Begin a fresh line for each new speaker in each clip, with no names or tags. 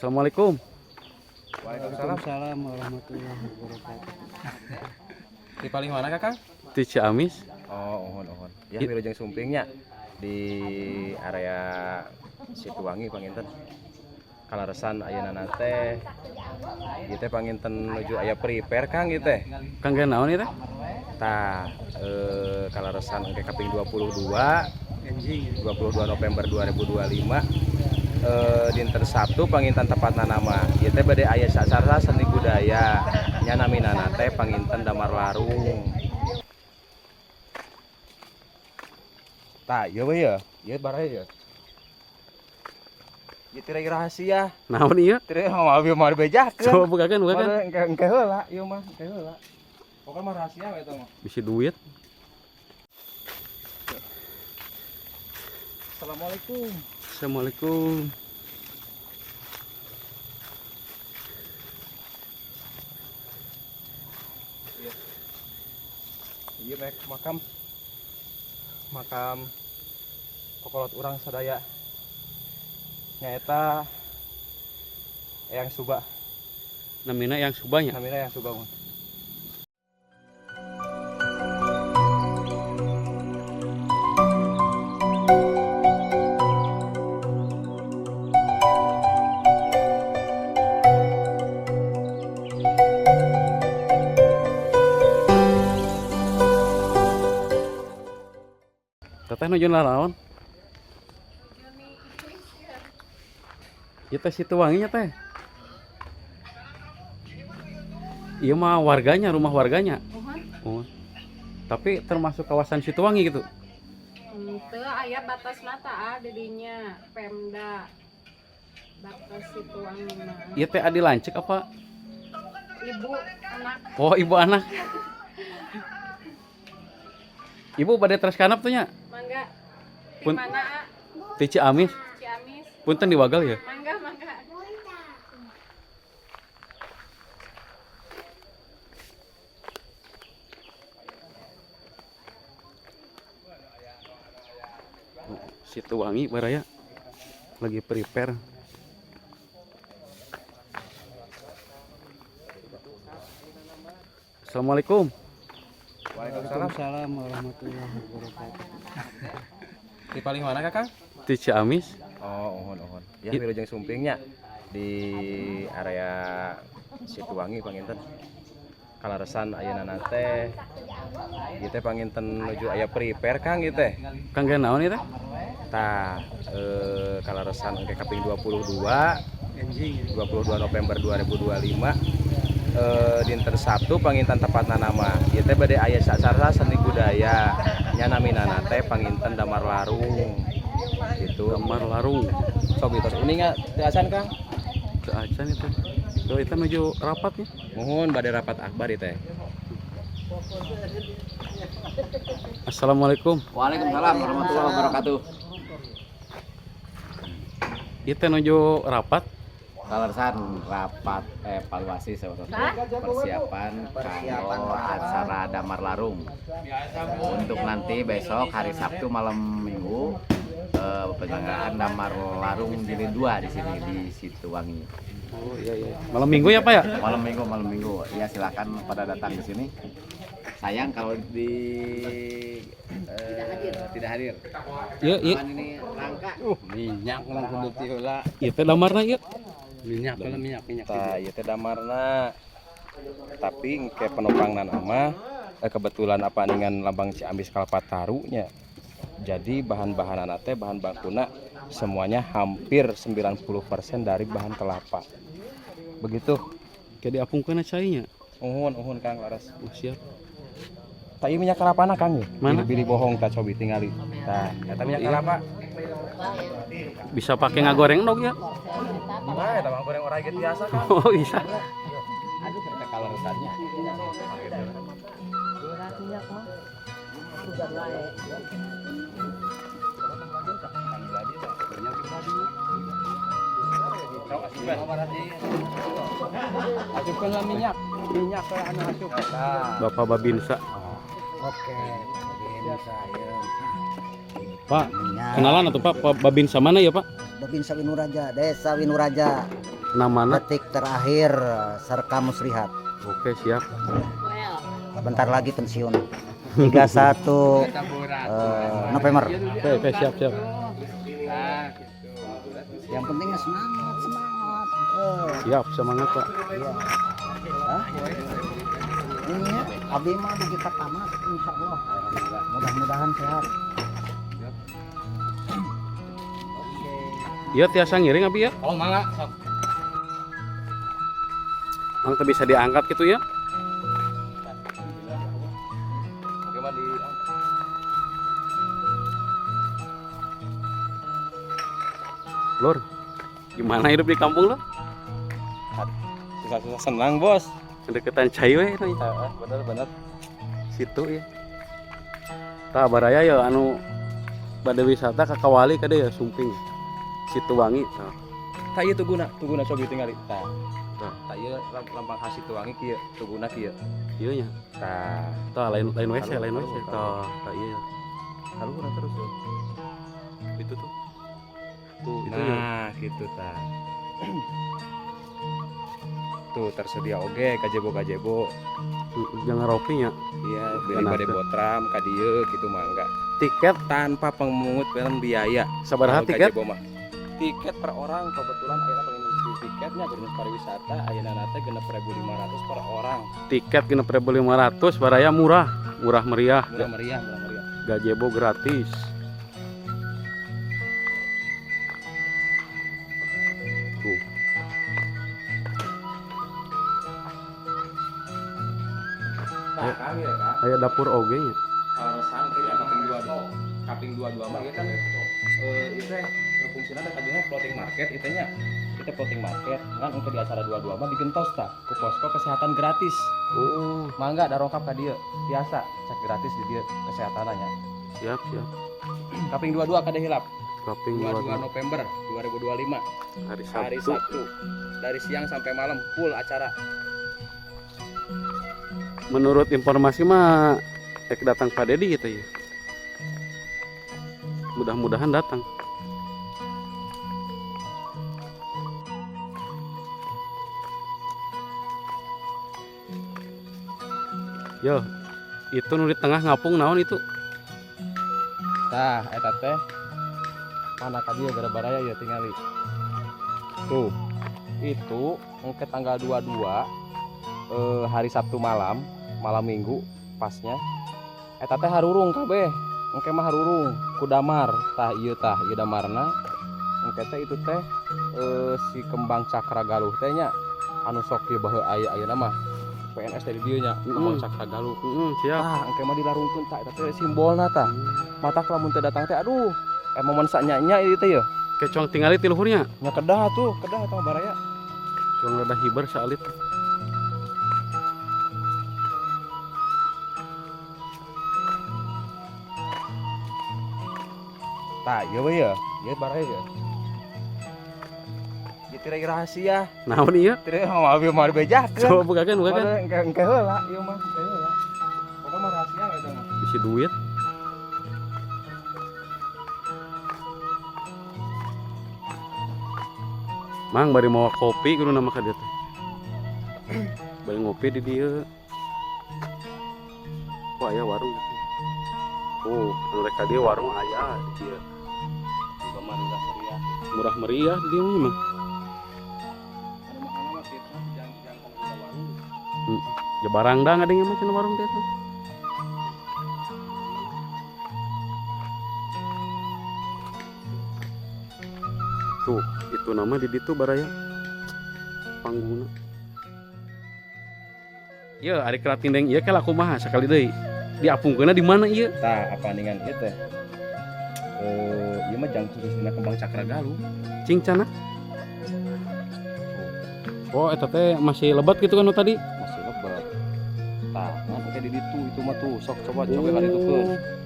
Assalamualaikum.
Waalaikumsalam.
Waalaikumsalam warahmatullahi wabarakatuh.
Di paling mana, Kakang?
Di Ciamis.
Oh, uhun uhun. Ya, wilujeng sumpingnya di area Situwangi panginten. Kaleresan ayeuna teh ieu teh panginten nuju aya prepare, Kang, ieu teh.
Kang naon ieu teh?
Tah, kaleresan engke kaping 22 22 November 2025, dinten Sabtu panginten tepatna nama. Ieu teh bade aya acara seni budaya nya, naminana teh panginten Damar Larung. Tah, ieu we ya. Ieu baraya ya. Ieu tirai rahasia.
Naon ieu?
Tirai mah mau dibejakeun.
Coba bukakeun, bukakeun.
Engke engke heula ieu mah, engke heula. Pokoknya mah rahasia we eta mah.
Bisi duit.
Assalamualaikum.
Assalamualaikum.
Iya, mek makam makam kokolot urang sadaya nyaeta Eyang Suba.
Namina Eyang Subanya.
Namina Eyang Suba mun.
Teteh nuju naraon? Ieu teh Situwanginya teh. Ieu mah warganya, rumah warganya. Oh. Tapi termasuk kawasan Situwangi gitu.
Teu aya batasna tah didinya Pemda. Batas Situwangi mah.
Ieu teh adi lanceuk apa?
Ibu anak.
Oh, ibu anak. Ibu bade teras kanap tuh nya.
Mangga. Di mana, A?
Ti Ciamis.
Ciamis.
Punten diwagal ya.
Mangga, mangga.
Situwangi baraya lagi prepare. Assalamualaikum.
Waalaikumsalam.
Waalaikumsalam warahmatullahi wabarakatuh.
Di paling mana, Kakang?
Di Ciamis.
Oh, uhun uhun. Ya, wilujeng sumpingnya di area Situwangi panginten. Kaleresan ayeuna teh ieu teh panginten nuju aya prepare, Kang, ieu teh.
Kang naon ieu teh?
Tah, kaleresan engke kaping 22 22 November 2025, dinten Sabtu panginten tepatna nama. Ieu teh bade aya acara seni budaya nya, naminana teh panginten Damar Larung. Gitu.
Damar Larung.
Cobi tos uninga teu acan, Kang?
Teu acan itu. Tuh itu nuju rapat nih.
Muhun, bade rapat akbar ieu teh.
Assalamualaikum.
Waalaikumsalam warahmatullahi wabarakatuh.
Ieu teh nuju rapat.
Kaleresan rapat evaluasi persiapan kanggo acara Damar Larung untuk nanti besok hari Sabtu malam Minggu, penyelenggaraan Damar Larung jilid 2 di sini di Situwangi.
Oh iya iya. Malam Minggu ya, Pak ya?
Malam Minggu, malam Minggu. Ya, silakan pada datang ke sini. Sayang kalau di tidak hadir.
Iya, iya.
Cuman ini rangka.
Minyak lah kudu ti heula.
Ieu teh damarna ieu.
Minyak heula, minyak minyak.
Tah, ieu teh damarna. Tapi engke penopangna nama kebetulan apa dengan lambang Ciamis Kalpataru nya. Jadi bahan-bahan teh, bahan bakuna semuanya hampir 90% dari bahan kelapa. Begitu.
Kayak diapungkeun cainya.
Uhun uhun, Kang, laras.
Oh, siap.
Tah, ieu minyak kelapana, Kang, ya?
Mana?
Pilih bohong tah, cobi tingali. Tah, eta minyak kelapa.
Bisa pakai ngagoreng dong ya?
Nah, eta mah goreng orai ge biasa, Kang.
Oh, bisa.
Aduh, kita kaleresannya.
Asupkeun minyak. Minyak ke anu asup.
Bapak Babinsa.
Oke, Babinsa ya.
Pak, kenalan atau Pak, Pak Babinsa mana ya, Pak?
Babinsa Winuraja, Desa Winuraja.
Namana?
Detik terakhir Serka Muslihat.
Oke, siap.
Bentar lagi pensiun. 31 November.
Oke, oke, siap, siap.
Yang penting semangat, semangat.
Siap, semangat, Pak.
Iya. Hah? Ini abdi mah dugi ka tamat insyaallah. Mudah-mudahan sehat.
Iya, tiasa ngiring abi ya.
Oh, mangga sok.
Mang teu bisa diangkat gitu ya.
Oke mah di
Lur, gimana hidup di kampung lo?
Susah-susah senang, Bos.
Deketan cai we itu.
Bener bener.
Situ ya. Tah baraya ya anu bade wisata ka Kawali kade ya Sumping. Situwangi tah.
Tah ieu tuguna, tuguna cobi tingali. Tah.
Tah.
Tah ieu lambang khas Situwangi kieu, tuguna kieu.
Ieu nya.
Tah,
Tah lain lain WC, lain
Halo,
WC.
halo.
Tah, tah iya.
kaluhur terus tuh.
Itu tuh. Tuh, itu ya.
Nah, gitu tah. Tuh tersedia oge kajebo-kajebo.
Jangan ropi nya.
Iya, beli
Enak
bade
tuh.
botram ka dieu gitu mangga.
Tiket
Tanpa pemungut biaya.
sabaraha
Kalau
tiket?
gazebo mah. Tiket per orang kebetulan ayeuna pengen tiketnya ke dinas pariwisata ayeuna teh 6.500 per orang.
Tiket 6.500 baraya murah, murah meriah.
Murah meriah, murah meriah.
Gazebo gratis. Tuh.
Nah, kang ya, Kang.
Aya dapur oge nya.
Alasan kayaknya kaping 22. Kaping 22 mah ieu kan ieu teh fungsina teh tadinya floating market ieu teh nya. Kita floating market ngan engke di acara 22 mah digentos tah ku posko kesehatan gratis.
Oh,
Mangga darongkap ka dieu. Biasa cek gratis di dieu kesehatannya.
siap, siap.
Kaping 22 kada hilap.
Kaping
22
22
November 2025
hari
hari
Sabtu.
Sabtu dari siang sampai malam full acara.
Menurut informasi mah ek datang Pak Dedi gitu ya. Mudah-mudahan datang. Yo, itu nu di tengah ngapung naon itu?
Tah eta teh mana ka dieu gara baraya ya tingali. Tuh. Itu engke tanggal 22 hari Sabtu malam, malam Minggu pasnya. Eta teh harurung kabeh. Engke mah harurung ku damar. Tah ieu damarna. Engke teh itu teh si kembang cakra galuh teh nya anu sok ieu baheula aya ayeuna mah PNS teh di dieu nya kembang cakra galuh.
Siap.
Tah engke mah dilarungkeun tah eta teh simbolna tah. Matak lamun teu datang teh aduh momen sanya-nya ieu teh ya.
Kecuang tingali ti luhurnya.
Nya kedah tuh, kedah eta mah baraya.
Cuang rada hiber saalit.
Tah ieu we ya, ieu baraya ya. Ieu tirai rahasia.
Naon ieu?
Tirai mah abi mah dibejakeun.
Coba bukakeun, bukakeun.
Engke engke heula ieu mah, engke heula. Pokoknya mah rahasia eta mah.
Isi duit. Mang bari mawa kopi kudu nama ka dieu teh. Bari ngopi di dieu. Wah, aya warung. Oh, anu rek ka dieu warung aya di dieu.
Juga mah murah meriah.
Murah meriah di dieu mah emang.
Anu mahalna mah kitu jangan kana buka warung.
Ya barang dah ngadengnya mah cenah warung teh tuh. Tuh, itu nama di ditu baraya. Panggungna. Ya, ari keratindeng ieu ke laku kumaha sakali deui. Diapungkeunna di mana ieu?
Tah apa ningan ieu teh? Ieu mah jang khusus dina kembang cakra galuh.
Cing cana. Oh, eta teh masih lebat gitu kan nu tadi?
Masih lebat. Tah, ngan engke di ditu itu mah tuh sok coba coba kali itu ke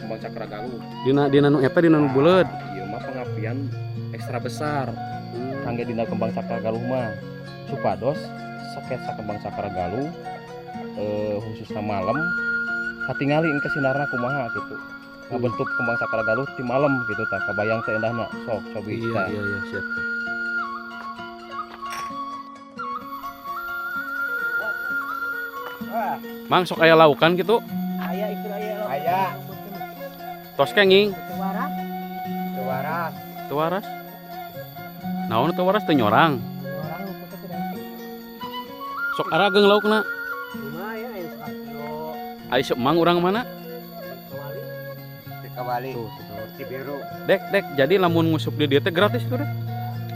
kembang cakra galuh.
Dina dina nu eta dina nu buleud.
Ieu mah pengapian ekstra besar. Kangge dina kembang cakra galuh mah supados sketsa kembang cakra galuh khususna malam katingali engke sinarna kumaha gitu. Ngabentuk kembang cakra galuh ti malam gitu tah kabayang teh endahna sok cobi
Iya,
tah.
iya, iya, siap. Mang sok aya laukan gitu.
Aya itu aya.
Aya.
Tos kenging.
Waras.
Waras.
Teu waras. Naon teu waras teu nyorang.
Orang lu kutu tidak.
Sok arageng laukna.
Lumayan aya sakilo.
Ai semang urang mana?
Kawali.
Kawali.
Tuh,
Cibiru.
Dek, dek. Jadi lamun ngusup di dieu teh gratis tuh, Dek.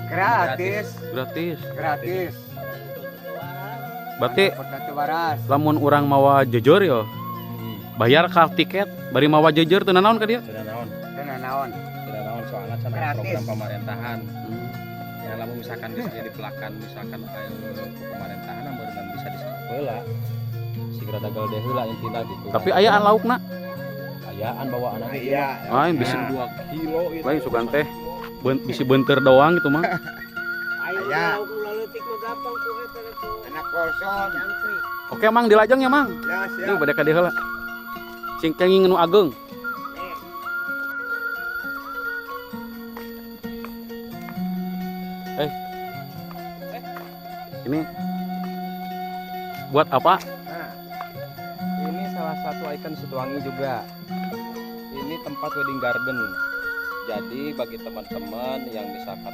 Gratis.
Gratis.
Gratis.
Berarti
waras.
Lamun urang mawa jujur yo. Bayar ka tiket, bari mawa jujur teu nanaon ka dia?
Teu naon.
Teu naon.
Teu naon soalnya cenah program pemerintahan. Ya lamun misalkan geus jadi pelakan misalkan ku pemerintahan meureunna bisa disapeula. Sing rada gede heula intina gitu.
Tapi ayaan laukna.
Ayaan bawaan
Iya.
Ah, bisa
2 kilo itu.
Lain sugan teh bisi beunteur doang gitu mah.
Aya. Anak kolson.
Oke Mang dilajeng ya Mang.
Ya siap.
Duh bade ka dieu heula. Sing kenging nu ageng. Ini buat apa?
Nah, ini salah satu ikon Situwangi juga. Ini tempat wedding garden. Jadi bagi teman-teman yang misalkan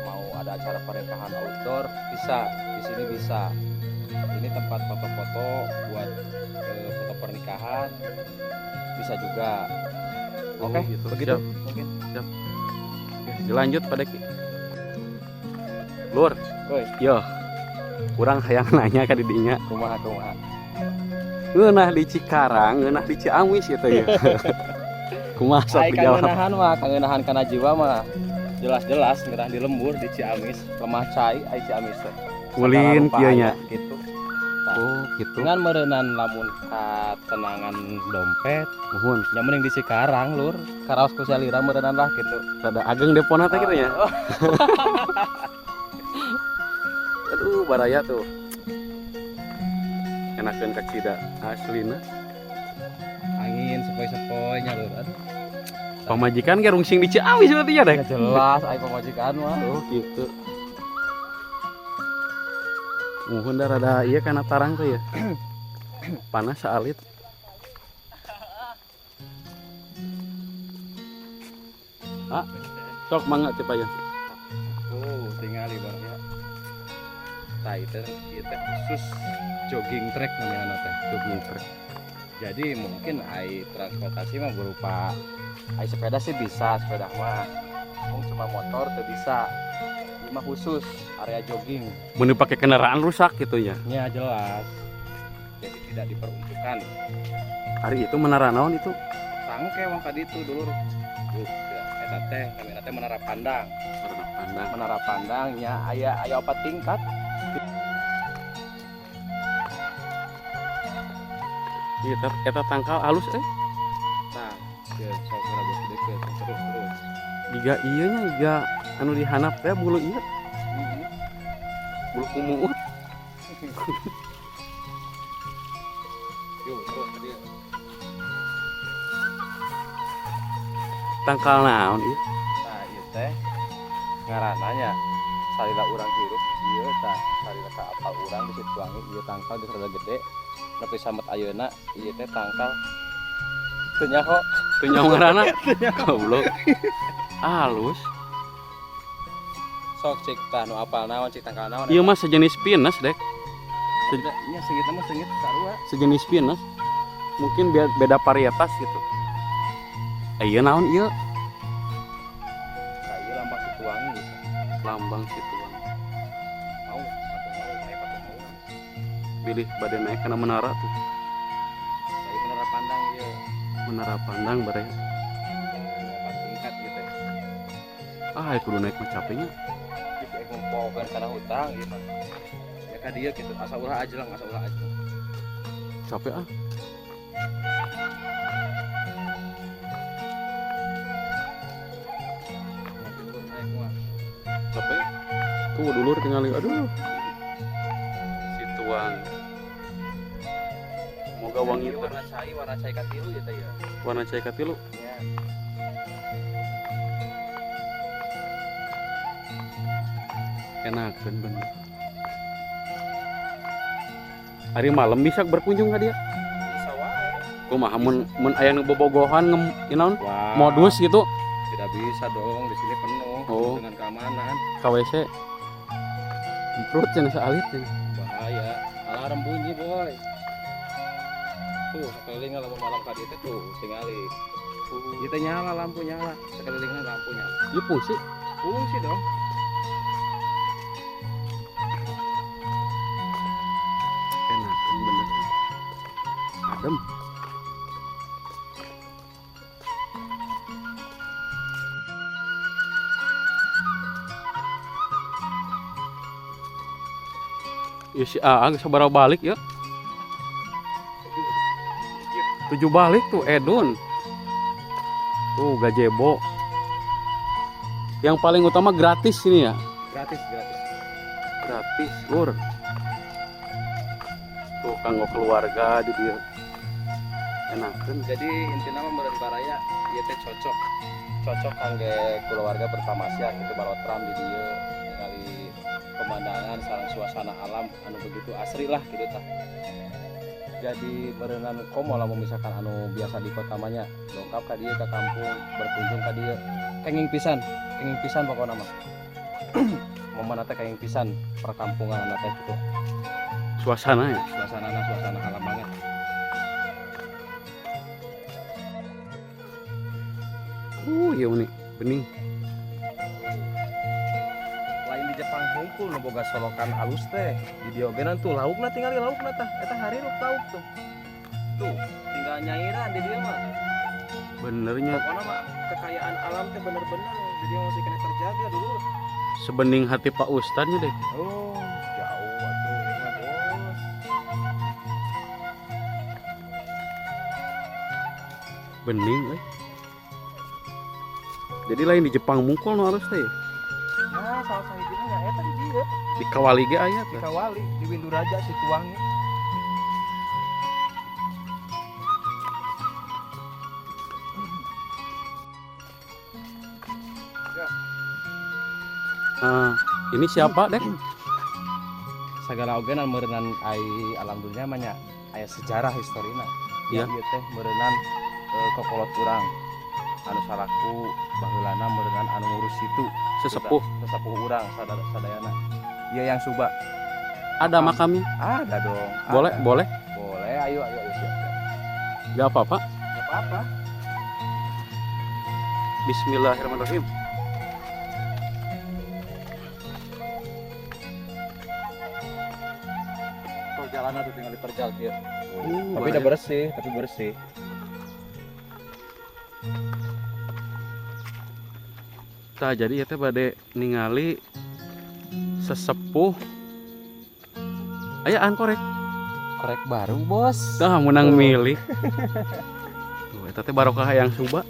mau ada acara pernikahan outdoor bisa di sini bisa. Ini tempat foto-foto buat foto pernikahan bisa juga. Oke,
gitu.
Begitu.
Siap.
Mungkin.
Siap. Oke, dilanjut pada Ki. Lur,
Oi.
Yo. Urang hayang nanya ka didinya.
Kumaha kumaha.
Ngeunah di Cikarang, ngeunah di Ciamis gitu ya. Kumaha sok
Ai
dijawab.
kangenahan mah, kangenahan kana jiwa mah. Jelas-jelas ngeunah di lembur di Ciamis, lemah cai ai Ciamis teh.
Ulin kieu nya.
Gitu.
Oh, gitu.
Dengan meureunan lamun katenangan dompet,
Muhun.
nya mending di Cikarang lur, karaos ku salira meureunan lah gitu.
Rada ageng depona teh kitu nya. Aduh, baraya tuh. Enakeun ka Cida aslina.
Angin sepoi-sepoi nya lur. Aduh.
Pamajikan ge rungsing di Ciamis berarti ya, Dek.
Ya jelas ai pamajikan mah.
Oh, gitu. Muhun da rada ieu kana tarang teh ya. Panas saalit. Ah, sok mangga teh payan.
Oh, tingali baraya. Tah itu ieu teh khusus jogging track namanya teh.
Jogging track.
Jadi mungkin ai transportasi mah berupa ai sepeda sih bisa, sepeda mah. Mung cuma motor teu bisa. Ieu mah khusus area jogging.
Mun dipake kendaraan rusak gitu ya.
Ya jelas. Jadi tidak diperuntukkan.
Ari itu menara naon itu?
Tangke wong ka ditu dulur. Duh, eta teh namina teh Menara Pandang.
Menara Pandang.
Menara Pandang nya aya aya 4 tingkat.
Iya, eta tangkal halus eh.
Nah, ya sok rada sedikit terus terus.
Jiga ieu nya jiga anu dihanap teh bulu ieu. Bulu kumuut.
Yuk, terus ka dieu.
Tangkal naon ieu?
Nah, ieu teh ngaranna nya salila urang hirup ieu tah salila ka apal urang di Situwangi ieu tangkal geus rada gede. Nepi samet ayeuna ieu teh tangkal teu nyaho.
Teu nyaho ngaranna. Goblok. Halus.
Sok cik tah nu apal naon cik tangkal naon.
Ieu mah sejenis pinus, Dek.
Nya seungit mah seungit sarua.
Sejenis pinus. Mungkin beda varietas gitu. Ieu naon ieu?
Nah, ieu lambang Situwangi bisa.
Lambang Situwangi.
Mau, atau mau, naik atau mau.
Bilih bade naik kana menara tuh.
Nah, ieu Menara Pandang ieu.
Menara Pandang baraya.
4 tingkat gitu.
Ah, ieu kudu naik mah capeknya.
Jadi ek ngumpulkeun kana hutang ieu mah. Ya ka dieu kitu, asa ulah ajleng, asa ulah ajleng.
Capek ah. Capek. Tuh dulur tinggal aduh. Situwangi. Semoga wangi teh.
Warna cai katilu ya teh ya.
Warna cai katilu.
Ya.
Enakeun bener. Hari malam bisa berkunjung ka dia.
Bisa wae.
Kumaha mun mun aya nu bobogohan naon?
Wah,
Modus gitu
tidak bisa dong, di sini penuh
Oh.
dengan keamanan.
ka WC. Semprot cenah saalit cenah.
Bahaya, alarm bunyi, boy. Tuh, sekeliling lamun malam ka dieu teh tuh tingali. Ieu teh nyala lampu nyala, sekelilingna lampu nyala.
Ieu fungsi.
Fungsi dong.
Enak bener. Adem. Ya si Aa geus sabaraha balik ya? 7 balik tuh Edun. Tuh gazebo. Yang paling utama gratis ini ya.
Gratis, gratis.
Gratis, lur. Tuh kanggo keluarga di dieu. Enakeun.
Jadi intina mah meureun baraya ieu teh cocok. Cocok kangge keluarga bertamasya gitu barotram di dieu ningali pemandangan sareng suasana alam anu begitu asri lah gitu tah. Jadi meureunan komo lamun misalkan anu biasa di kota mah nya dongkap ka dieu ka kampung berkunjung ka dieu kenging pisan pokona mah. Momen teh kenging pisan perkampungan teh gitu.
Suasana ya.
Suasanana suasana alam banget.
Iya nih, bening.
Lain di Jepang hungkul nu boga solokan alus teh di diogenan tuh laukna tingali laukna tah eta harirup lauk tuh tuh tinggal nyairan di dieu mah.
Benernya
pokoknya mah kekayaan alam teh bener-bener di dieu masih kena terjaga dulu.
Sebening hati Pak Ustadnya deh.
Oh jauh atuh ieu mah bos.
Bening euy. Jadi lain di Jepang mungkul nu alus teh ya.
Nah, salah sahijina nya eta di dieu.
Di Kawali ge aya
Di
teh.
Kawali, di Winduraja Situwangi.
Ah, ini siapa deh?
Segala oge meureunnan ai alam dunia mah nya aya sejarah historina.
Iya.
Ieu teh meureunan kokolot urang anu salaku baheulana meureunan anu ngurus situ
Sesepuh.
Sesepuh urang sadayana. Ieu yang suba.
Ada makamnya?
Ada dong.
Boleh,
ada.
Boleh.
Boleh, ayo ayo ayo siap. Siap.
Gak apa-apa.
Gak apa-apa.
Bismillahirrahmanirrahim.
Perjalanan tuh tinggal diperjal kieu. Tapi
Bahaya.
udah bersih, tapi bersih.
Tah jadi ya teh bade ningali sesepuh ayaan korek.
Korek baru, Bos.
Tah menang milik. Tuh eta teh barokah yang suba.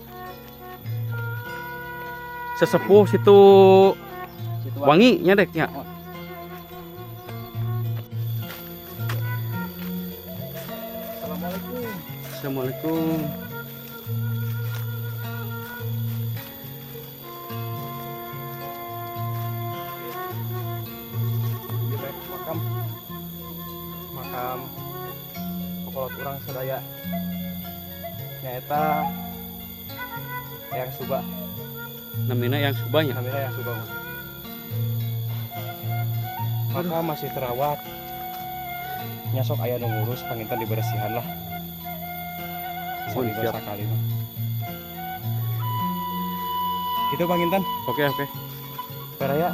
Sesepuh situ
Situ
wangi nya dek nya.
Assalamualaikum.
Assalamualaikum.
Ieu teh makam makam kokolot urang sadaya nyaeta Eyang Suba.
Namina yang subanya.
Namina Eyang Suba. Makam masih terawat. Nya sok aya nu ngurus panginten dibersihan lah.
Mohon
Sambil
siap.
sakali mah. Gitu panginten.
Oke, oke.
Baraya.